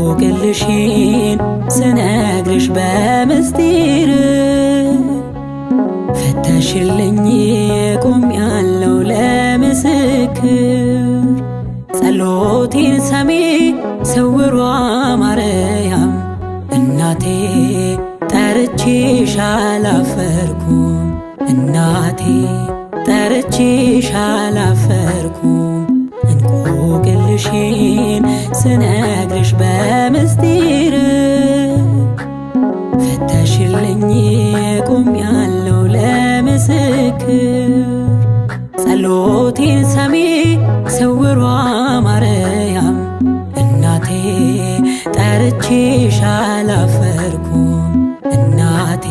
እንቆቅልሽን ስነግርሽ በምስጢር ፈተሽልኝ ቆሜያለሁ ለምስክር። ጸሎቴን ሰሚ ስውሯ ማርያም እናቴ ጠርቼሽ አላፈርኩም፣ እናቴ ጠርቼሽ አላፈርኩም። እንቆቅልሽን ስነግርሽ በምስጢር ፈተሽልኝ ቆሜያለሁ ለምስክር። ጸሎቴን ሰሚ ስውሯ ማርያም እናቴ ጠርቼሽ አላፈርኩም፣ እናቴ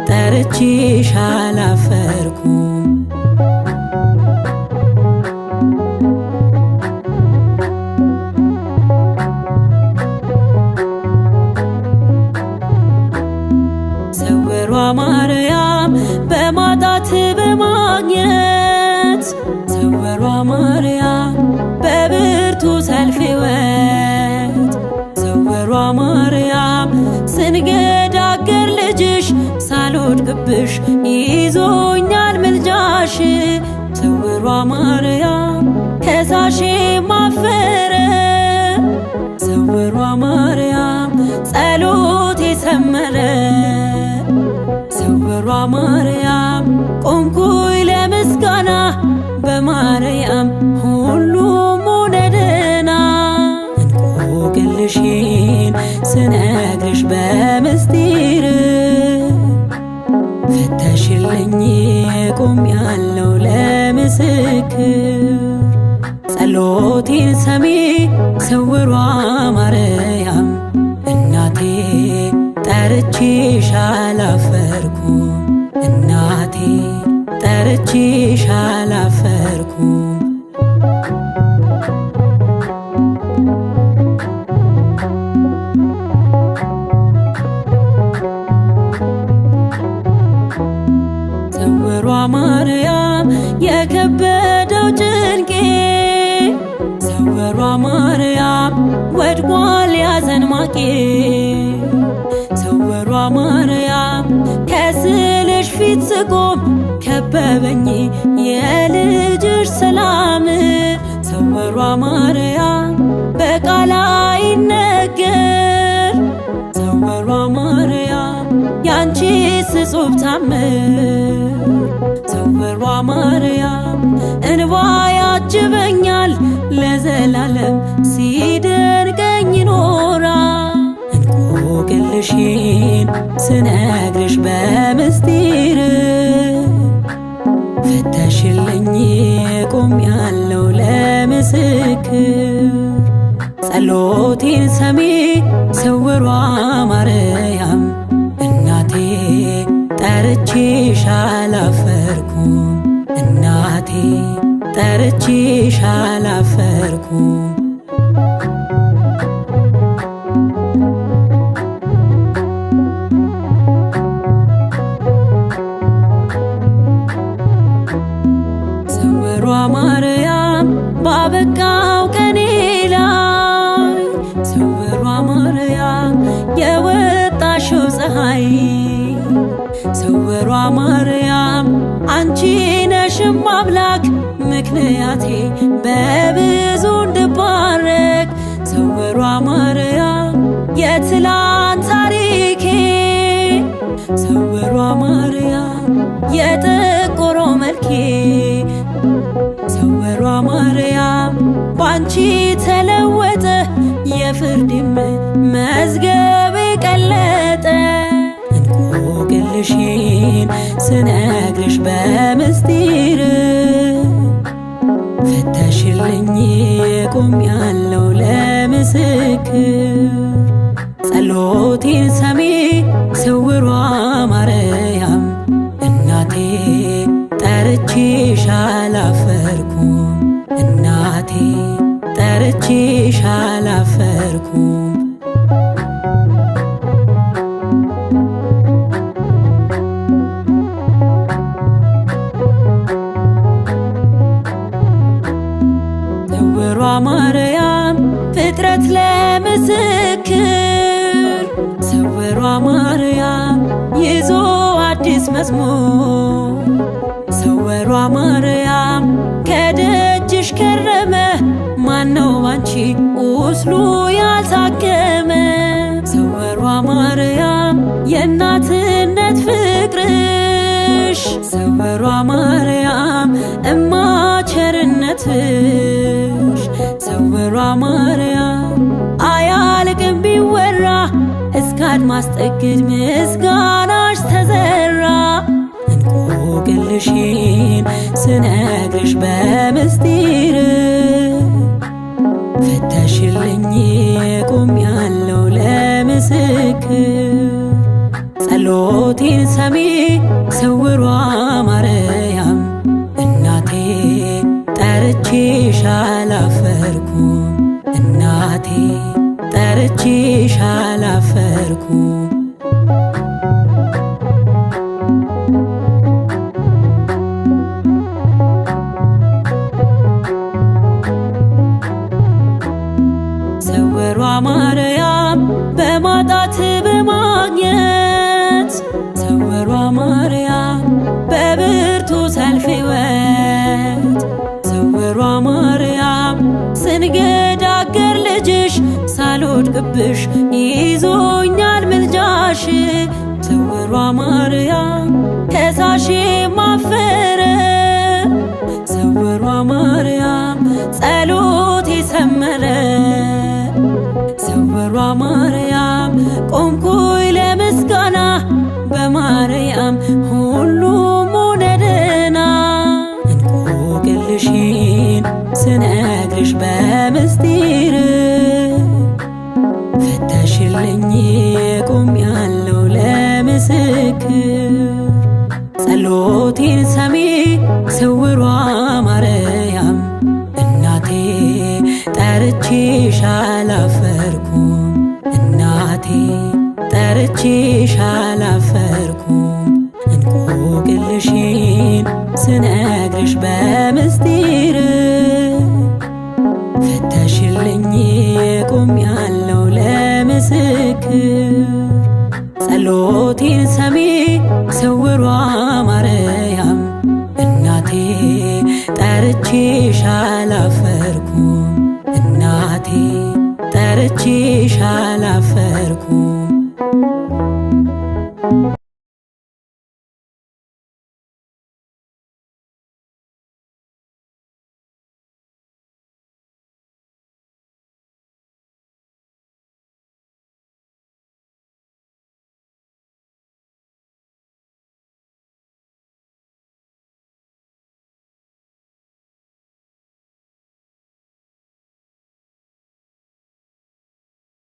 ጠርቼሽ አላፈርኩም። ስውሯ ማርያም በማጣት በማግኘት፣ ስውሯ ማርያም በብርቱ ሰልፍ ሕይወት፣ ስውሯ ማርያም ስንገዳገር ልጅሽ ሳልወድቅብሽ ይዞኛል ምልጃሽ። ስውሯ ማርያም ከሳሼ ማፈረ፣ ስውሯ ማርያም ጸሎቴ ሰመረ። ስውሯ ማርያም ቆምኩኝ ለምስጋና በማርያም ሁሉም ሆነ ደህና። እንቆቅልሽን ስነግርሽ በምስጢር ፈተሽልኝ ቆሜያለሁ ለምስክር። ጸሎቴን ሰሚ ስውሯ ማርያም እናቴ ጠርቼሽ አላፈርኩም፣ እናቴ ጠርቼሽ አላፈርኩም። ስውሯ ማርያም የከበደው ጭንቄ፣ ስውሯ ማርያም ወድቋል ያዘን ማቄ። ስውሯ ማርያም ከስልሽ ፊት ስቆም ከበበኝ የልጅሽ ሰላም። ስውሯ ማርያም በቃል አይነገር፣ ስውሯ ማርያም ያንቺ ስጹብ ታምር። ስውሯ ማርያም እንባ ያጅበኛል ለዘላለም ሲደንቀኝ ኖራ። እንቆቅልሽን ስነግርሽ በምስጢር ፈተሽልኝ ቆሜያለሁ ለምስክር። ጸሎቴን ሰሚ ስውሯ ማርያም እናቴ ጠርቼሽ አላፈርኩም፣ እናቴ ጠርቼሽ አላፈርኩም። ስውሯ ማርያም ባበቃው ቀኔ ላይ፣ ስውሯ ማርያም የወጣሽው ፀሐይ፣ ስውሯ ማርያም አንቺ ነሽም አምላክ ምክንያቴ በብዙ እንድባረክ። ስውሯ ማርያም የትላንት ታሪኬ፣ ስውሯ ማርያም የጠቆረው መልኬ፣ ስውሯ ማርያም ባንቺ ተለወጠ የፍርድም መዝገቤ ቀለጠ። እንቆቅልሽን ስነግርሽ በምስጢር ፈተሽልኝ ቆሜያለሁ ለምስክር። ጸሎቴን ሰሚ ስውሯ ማርያም ጠርቼሽ አላፈርኩም እናቴ ጠርቼሽ አላፈርኩም። ስውሯ ማርያም ፍጥረት ለምስክር ስውሯ ማርያም ይዞ አዲስ መዝሙር ስውሯ ማርያም ከደጅሽ ከረመ ማነው ባንቺ ቁስሉ ያልታከመ? ስውሯ ማርያም የእናትነት ፍቅርሽ ስውሯ ማርያም እማ ቸርነትሽ ስውሯ ማርያም አያልቅም ቢወራ እስከ አድማስ ጥግ ምስጋናሽ ተዘራ። እንቆቅልሽን ስነግርሽ በምስጢር ፈተሽልኝ ቆሜያለሁ ለምስክር ጸሎቴን ሰሚ ስውሯ ማርያም እናቴ ጠርቼሽ አላፈርኩም እናቴ ጠርቼሽ አላፈርኩም። ስውሯ ማርያም በማጣት በማግኘት ስውሯ ማርያም በብርቱ ሰልፍ ሕይወት ስውሯ ማርያም ስንገዳገር ልጅሽ ሳልወድቅብሽ ይዞኛል ምልጃሽ ስውሯ ማርያም ከሳሼ ማፈረ ስውሯ ማርያም ጸሎቴ ሰመረ ስውሯ ማርያም ቆምኩኝ ለምስጋና በማርያም ሁሉም ሆነ ደህና። እንቆቅልሽን ስነግርሽ በምስጢር ፈተሽልኝ ቆሜያለሁ ለምስክር ጸሎቴን ሰሚ ስውሯ ማርያም እናቴ ጠርቼሽ አላፈርኩም እናቴ ጠርቼሽ አላፈርኩም። እንቆቅልሽን ስነግርሽ በምስጢር ፈተሽልኝ ቆሜያለሁ ለምስክር ጸሎቴን ሰሚ ስውሯ ማርያም እናቴ ጠርቼሽ አላፈርኩም እናቴ ጠርቼሽ አላፈርኩም።